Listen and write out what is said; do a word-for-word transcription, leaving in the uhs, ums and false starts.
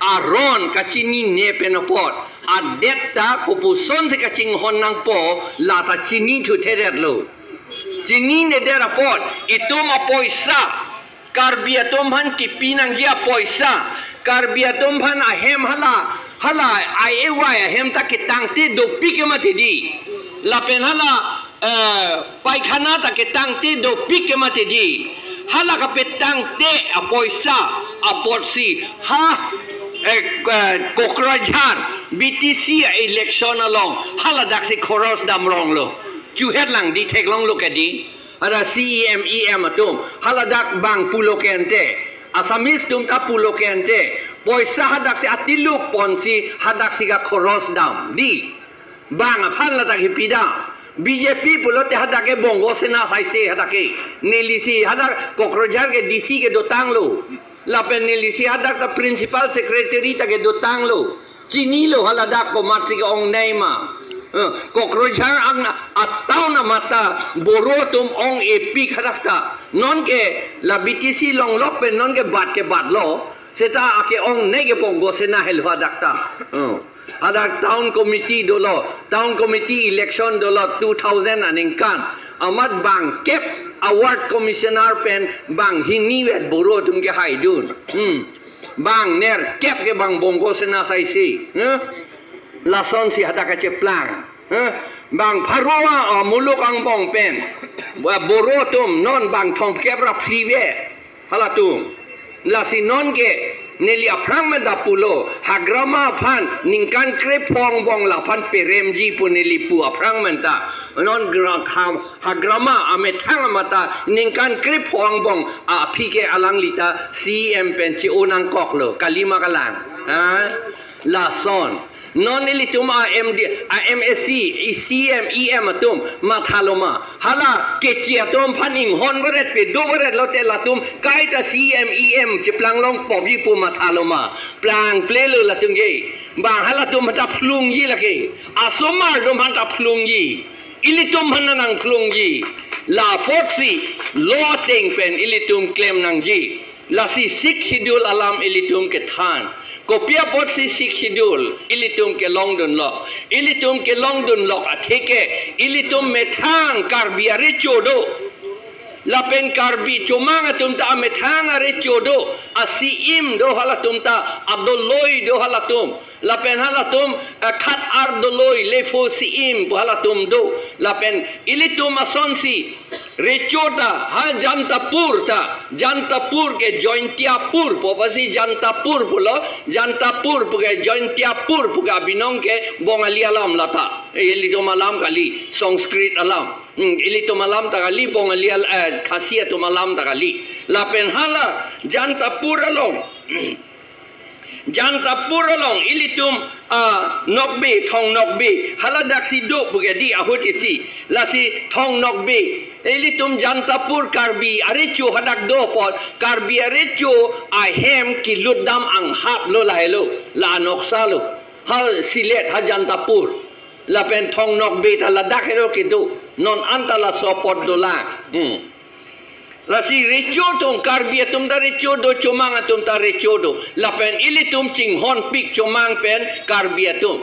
aron kachinine pen apot, adet ta kopuson si kachinghon nangpo, la ta chini thuthedet lo. Chininedet apot, itum apoisa, Karbi atum aphan kipi nangji apoisa, Karbi atum aphan ahem hala, hala I A Y ahem ta ketangte dopik ke mati di. Lapen hala, eh, paikhana ta ketangte dopik ke mati di. Hala kapetangte apoisa apotsi, ha, eh, eh, Kokrajhar B T C election along hala daksi khoros damrong lo. Chuhet lang di, theklong lo ke di. Ada C E M, E M atum, haladak bang pulo kente, Assamese atum ta pulo kente, poisa hadaksi atiluk ponsi hadaksi ka khoros dam di. Bang aphan ladak hipi dam. B J P pulote hadak ke Bongo Sena saise hadak ke. Nelisi hadak Kokrajhar ke D C ke dotanglo. Lapen nelisi hadak ta principal secretary ta ke dotanglo. Chinilo haladak komatsi ke-ongnei ma. Eh, Kokrajhar ang a-town amat ta Boro atum ong-epik hadak ta. Nonke la B T C longlok pen nonke bat ke batlo. Seta ake-ongnei ke Bongo Sena helo hadak ta. Eh, hadak town committee dolo. Town committee election dolo two thousand aningkan. Amat bangkep a ward commissioner pen banghini vet Boro atum kehaidun. Hmm. Bang nerkep ke bang Bongo Sena saisi, eh? Lasonsi hadak kacheplang, eh? Bang pharo a, ah, muluk angbong pen, ba Boro atum non bang thomkep ra phli ve, halatum. Lasi nonke neli aphrang men ta pulo, hagrama aphan ningkan krepho angbong laphan peremji pu neli pu aphrang men ta. Non gra-, ha-, hagrama amethang amat ta ningkan krepho angbong aphi ke alangli ta C E M pen che-o nangkoklo, kalima kalang. Ha? Lason. Non ilitum a M D, a M A C, C E M, E M atum mathalo ma. Hala kechi atum aphan inghon varet pe do varet lote latum kaita C E M, E M cheplang long pobi pu mathalo ma. Plangple lo latum ke. Bang halatum aphan ta phlungji lake. Asomar atum aphan ta phlungji. Ilitum aphan nangphlungji. La apotsi law ateng pen ilitum klem nangji. Lasi Sixth Schedule alam ilitum kethan. Kopi apotsi Sixth Schedule ilitum kelongdunlok. Ilitum kelongdunlok atheke ilitum methang Karbi arecho do. Lapen Karbi chomang atum ta amethang arecho do. A-C E M do halatum ta, adoloi do halatum. Lapen halatum, eh, khat ar doloi, lepho C E M pu halatum do. Lapen ilitum asonsi recho ta, ha Jantapur ta, Jantapur ke Jaintiapur pu apotsi Jantapur pulo, Jantapur pu ke Jaintiapur pu ke abinong ke Bongali alam lata. Eh, ilitum alam kali, Sanskrit alam. Hmm, ilitum alam ta kali, Bongali al-, eh, Khasi atum alam ta kali. Lapen hala Jantapur along. Jantapur along ilitum, ah, Nokbe, Thong Nokbe, hala daksi do puke di ahut isi. Lasi Thong Nokbe, ilitum Jantapur Karbi arecho hadak do apot, Karbi arecho ahem kelutdam anghap lo lahelo, la noksa lo. Ha Silet, ha Jantapur. Lapen Thong Nokbe ta ladak helo kedo. Non anta laso apot dolang. Hmm. Lasi recho atum, Karbi atum ta recho do, chomang atum ta recho do. Lapen ilitum chinghonpik chomang pen Karbi atum.